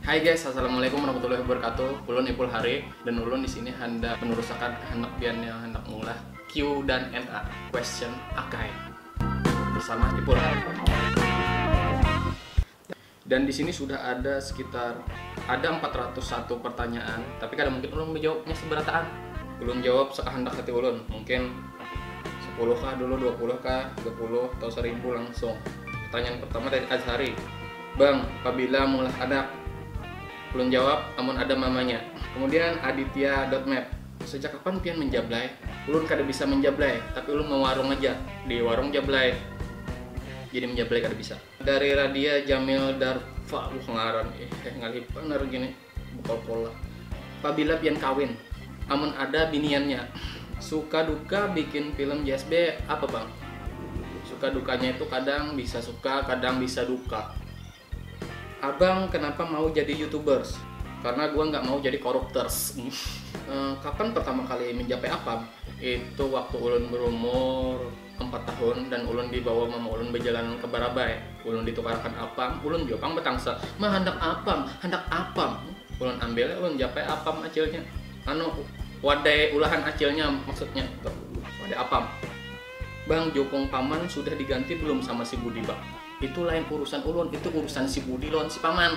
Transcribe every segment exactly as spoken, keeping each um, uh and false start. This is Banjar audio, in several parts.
Hai guys, assalamualaikum warahmatullahi wabarakatuh. Ulun Ipul Hari dan ulun di sini handak menerusakan handak pian yang handak mengulah Q dan A, question akai, bersama Ipul Hari. Dan di sini sudah ada sekitar, ada empat ratus satu pertanyaan, tapi kada mungkin ulun menjawabnya seberataan. Ulun jawab sekahandak hati ulun, mungkin sepuluh kah dulu, dua puluh kah, tiga puluh atau seribu langsung. Pertanyaan pertama dari Azhari, "Bang, pabila maulah anak?" Ulun jawab, "Amun ada mamanya." Kemudian Aditya dot map, "Sejak kapan pian menjablay?" Ulun kada bisa menjablay, tapi ulun mewarung aja. Di warung jablay. Jadi menjablay kada bisa. Dari Radia Jamil Darfa, uh, ngaran, eh, ngalih banar gini, bukol pola. "Pabila pian kawin?" "Amun ada biniannya." "Suka duka bikin film J S B apa, Bang?" Suka dukanya itu kadang bisa suka, kadang bisa duka. "Abang kenapa mau jadi YouTubers?" "Karena gua nggak mau jadi korupters." "Eh, kapan pertama kali mencapai apam?" "Itu waktu ulun berumur empat tahun dan ulun dibawa mama ulun berjalan ke Barabai. Ulun ditukarakan apam, ulun jua pang betangsa, 'Ma, handak apam, handak apam.' Ulun ambil, ulun japai apam acilnya. Anu, wadai ulahan acilnya maksudnya. Wadai apam." "Bang, jukung paman sudah diganti belum sama si Budi, Bang?" "Itu lain urusan ulun, itu urusan si Budi lawan si paman.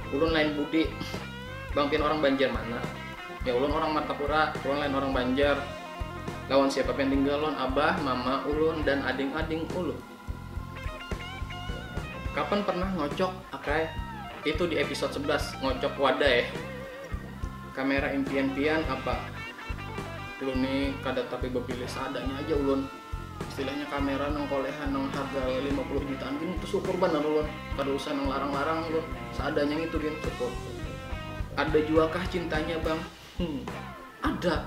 Ulun lain Budi." "Bang, pian orang Banjar mana?" "Ya, ulun orang Martapura, ulun lain orang Banjar. Lawan siapa pian tinggal?" "Lawan abah, mama ulun, dan ading-ading ulun." "Kapan pernah ngocok, Akai?" "Itu di episode sebelas, ngocok wadai." "Kamera impian pian apa?" "Ulun ni kada tapi bapilih, seadanya aja ulun. Istilahnya kamera nang kolehan nang harga lima puluh jutaan gin, itu syukur banar ulun. Kada usah nang larang-larang ulun, seadanya ngitu gin syukur." "Ada jua kah cintanya, Bang?" "Hmm, ada.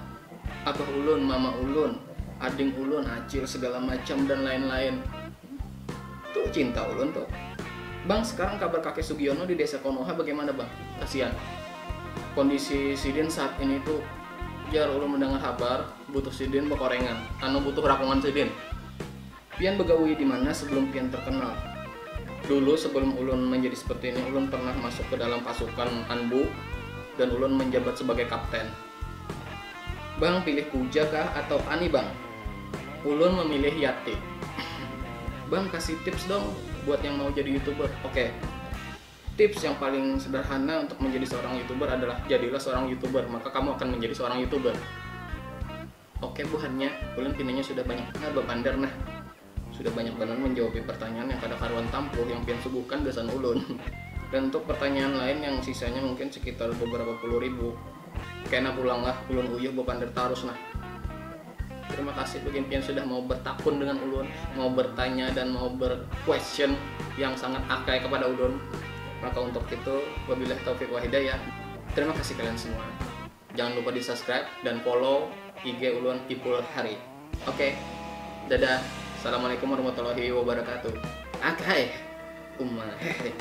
Abah ulun, mama ulun, ading ulun, acil, segala macam dan lain-lain. Tuh cinta ulun tuh." "Bang, sekarang kabar kakek Sugiono di desa Konoha bagaimana, Bang? Kasihan. Kondisi sidin saat ini tuh, jar ulun mendengar habar, butuh sidin bekorengan, anu, butuh rakungan sidin." "Pian begawi di mana sebelum pian terkenal?" "Dulu sebelum ulun menjadi seperti ini, ulun pernah masuk ke dalam pasukan Anbu dan ulun menjabat sebagai kapten." "Bang, pilih Puja kah atau Ani, Bang?" "Ulun memilih Yati." "Bang, kasih tips dong buat yang mau jadi YouTuber." "Oke. Tips yang paling sederhana untuk menjadi seorang YouTuber adalah jadilah seorang YouTuber, maka kamu akan menjadi seorang YouTuber." "Oke, buhannya, ulun pinanya sudah banyak banar bapander, nah. Sudah banyak banar menjawabi pertanyaan yang kada karuan tampuh yang pian suguhkan gasan ulun." Dan untuk pertanyaan lain yang sisanya mungkin sekitar beberapa puluh ribu, kena pulanglah, ulun uyuh bapander tarus, nah. Terima kasih bagi pian sudah mau bertakun dengan ulun, mau bertanya dan mau ber-question yang sangat akai kepada ulun. Maka untuk itu, wabillahi taufiq wal hidayah. Terima kasih kalian semua. Jangan lupa di-subscribe dan follow I G ulun, Ipul Hari. Oke, dadah. Assalamualaikum warahmatullahi wabarakatuh. Akai. Uma. Hehe.